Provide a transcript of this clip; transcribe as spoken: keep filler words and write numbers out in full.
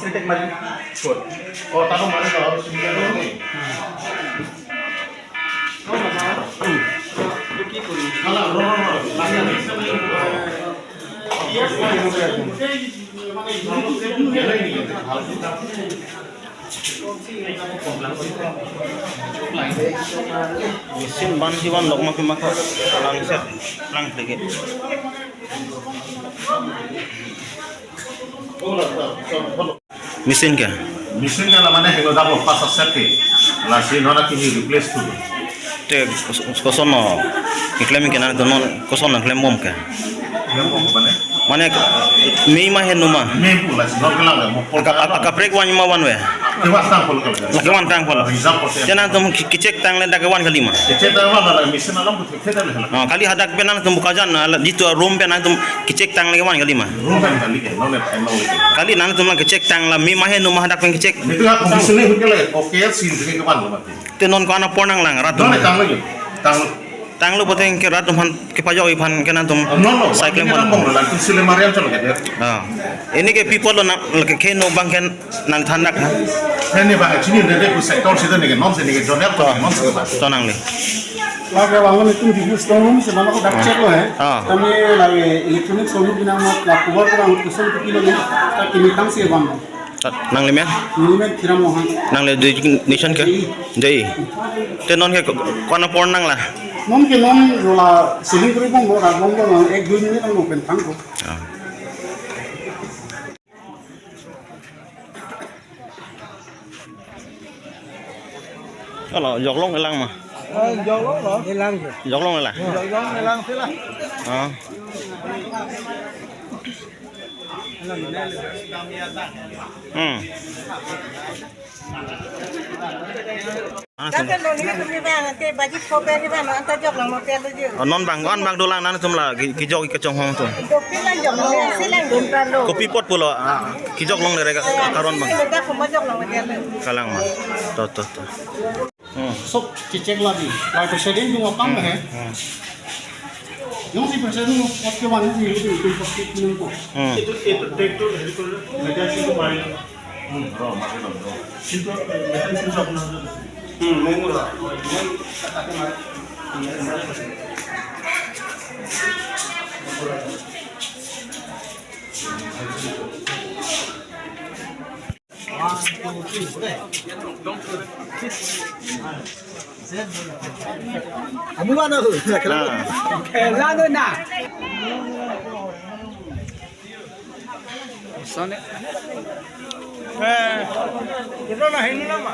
Tek mari. Kot. Oh, taro mari, taro sini, taro ni. Machine ban si van lok ma pima ko langset lang lagi. Machine ke? Machine ke la mane helo dabo pas set ke. Lasi non akimi replace tu. Te kos-, koson no keklem ke nangtum non koson nangklembom ke? Klembom mane? Mane May ma heno ma? May pu lasi non kelang mo. Aka, aka, kaprek van ma vanve? Kevan tang polo kelang. Lake van tang polo. Reserve polo. Te nangtum ke-, kechek tang le dak kevan kalima? Kechek tang van la machine alam tu Oh, kali hadak pen nangtum Bokajan, ah, la jitu room pen nangtum kechek tang lagi van kalima? Room pen kali ke, non le, non le. Kali nangtum lang kechek tang la May ma heno ma hadak pen kechek. Itu ha condition ni hut ke lagi. Oke, sin ke kevan lo mati. Te non ko-an apor nanglang rat atum? Non le tanglo yo. Tanglo. Tanglo pute ke rat atum aphan kepajok-i aphan ke nangtum. Oh, non lo. Cyclone ini pon. Nang bong lo, nangtum sile Mariam chalo ke dia. Ah. Ini ke people lo nang, ke, ke no bang ken nangthan dak ha? Ini bang, chini ne de ku sector sida ne ke non se ne ke zonal to non se ba. To nangli. Lake bang nelitum di store room si bang ko dak check lo he. Ah. Kami lake electronic store room bina ma la cover ko bang ko sel ko pilo ne. Ta kimi tang si bang. Ta nangli men? Neli men Kiram Ronghang. Nangli designation ke? J E. J E. Te non ke ko-, ko-an apor nanglang? Non ke non jola selling kori bang, bang, bang, bang, ek dui minute ang open tang ko. Ah. Alo, joklong elang ma? Eh, joklong lo. Elang ke. Joklong elang? Joklong elang sila. Ah. Hmm. Mana tum? Tata lo ni kami bang, te budget ko pe ni bang, anta joklong mo pe lo je. Oh, non bang, non bang dolang nangtum la, ki, kijok kachonghong tum. Jok pi lang jok mo, si lang jok ta lo. Kopi apot pulo, ah, kijoklongle re ka, karon bang. Lo ta ko ma joklong mo pe lo. Kalang ma. To, to, to. Hmm. Sob kechek lagi. Lagi setting tu apa he? Hmm. Jongsi persen mo, oke mana si itu, itu pasti minum ko. Hmm. Itu, itu, itu, itu, itu, itu, itu, Hmm, ro, mari ro, ro. Sinto, eh, sinto, hmm, mungura. Amu mana tu? Nah. Lalo na. Sone. Eh, itu na hinu nama.